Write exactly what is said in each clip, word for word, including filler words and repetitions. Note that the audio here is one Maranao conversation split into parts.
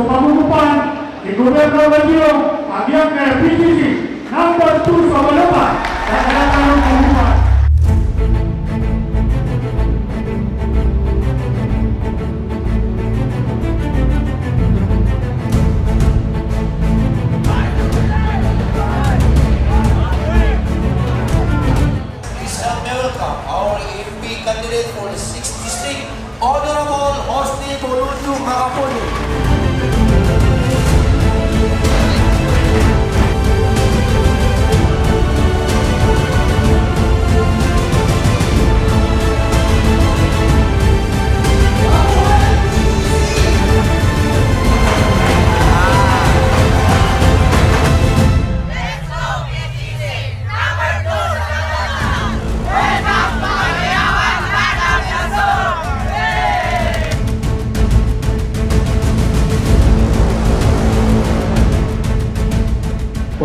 Pagogopan i Gobernador Baguio a giyangkaya B G C number two sa Balota. Kaya tano pagogopan. Please help me welcome our M P candidate for the sixth district, Honorable Hosni Bolojo Makapoli.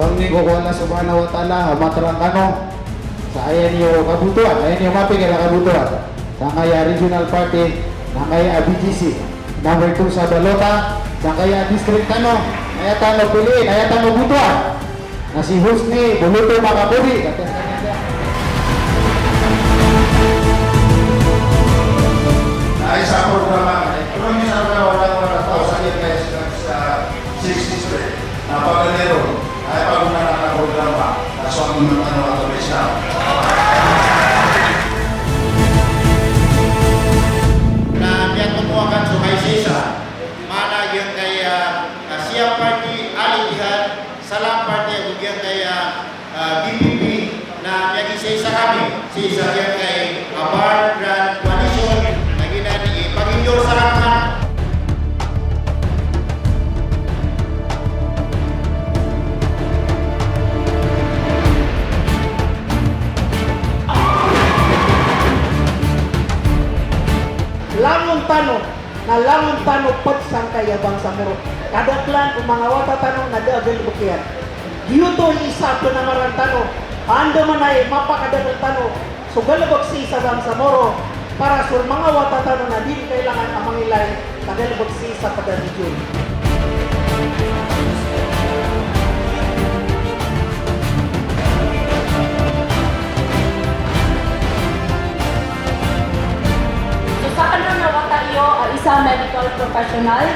Pangni ko Allah Subhanahu wa Ta'ala a matarang kano sa aya niyo kabotowan, aya niyo mapikir a kabotowan. Sangkaya regional party, sangkaya B G C number two sa Balota, sangkaya district tano, aya tano piliin, aya tano botowan na si Hosni Bolojo Makapoli. Ay, sa programa, ay, programa sa mga wala, wala tao sa sixth district. Na pagari ron, ay pagari a programa, na so manga tano a Islam. Na miyatomo akn so kaisa-isa, mana giyangkaya, ah, Siyam Party, Al-Ittihad, Salam Party, ago giyangkaya, ah, B P P, na miyagisaisa kami sii sa giyangkai a Barn Run Coalition, na giyanan i pag-endorse sa kami. Langon tano, na langon tano pd sangkaya bangsa Moro. Kadaklan o manga wata tano na da a galbk iyan. Giyoto i isa a pnamaran tano, andamanaya i mapakadakl tano so galbk sii sa bangsa Moro, para so manga wata tano na di kailangan a mangilay sa galbk sii sa pd a region. So sakn ron a wata iyo a isa a medical professional,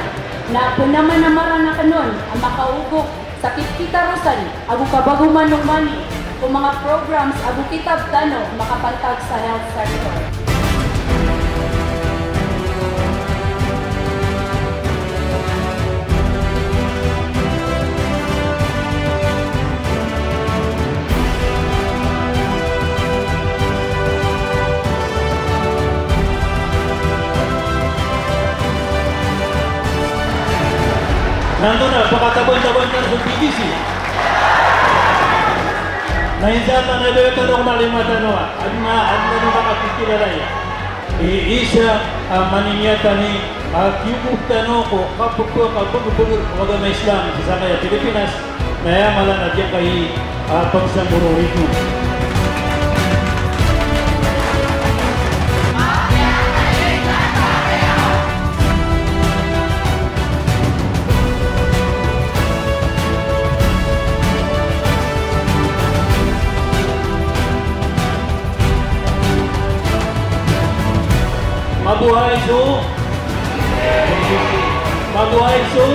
na pnamanamaran akn on a makaogop sa kit-, kitarosan ago kabagoman o mani ko manga programs ago kitab tano makapantag sa health sector. Na antonaa, pakatabantaban tano so B G C. Na insan na da tano kna lima tano a, adn a, adn a makapikir a laya. I isa a maniniyat tano a kiyogop tano ko kapkapagpagr o agama Islam sii sa kaya Pilipinas, na aya mala na giyangkai a pagsamborori ko. Mabuhay so, mabuhay so.